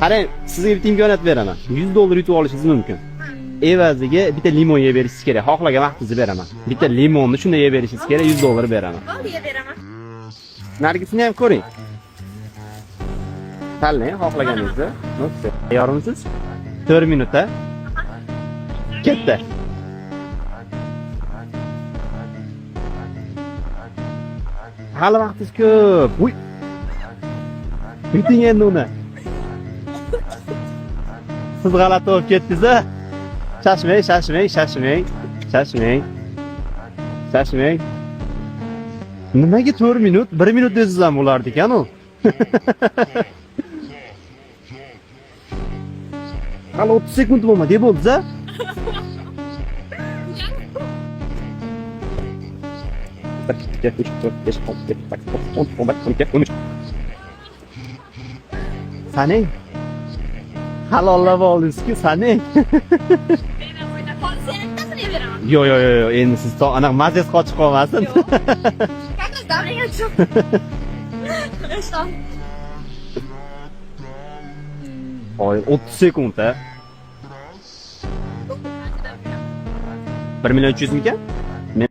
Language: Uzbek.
Qarang, sizga bitta imkoniyat beraman. $100 yutib olishingiz mumkin. Evaziga bitta limon yeb berishingiz kerak. Xohlagan vaqtingizni beraman. Bitta limonni shunda yeb berishingiz kerak, $100 beraman. Bo'ldi, yeb beraman. Nargisini ham ko'ring. Tanlang xohlaganingizni. Ну, всё. Tayyormisiz? 4 minutda. Ketdi. Hali vaqtingiz ko'p. Uy. Yuting endi uni. Siz g'alati bo'lib ketdingiz-a? Shashmang, shashmang, shashmang. Shashmang. Shashmang. Nimaga 4 minut? 1 minut desangiz ham bo'lardi ekan u. Hali 30 sekund bo'lmadi, bo'ldi-za. Bir, ikki, uch, to'rt, besh, olti, yetti, sakkiz, to'qqiz, o'n, o'n bir, o'n ikki, o'n uch. Saning halollab oldingiz-ku, saning. Sen bittasini yeb beraman. Yo'q, yo'q, yo'q, yo'q, endi siz anaqa mazangiz qochib qolmasin. Как раз давление tushib. Что? Oy, 30 sekund, a? 1 million 300 mikan?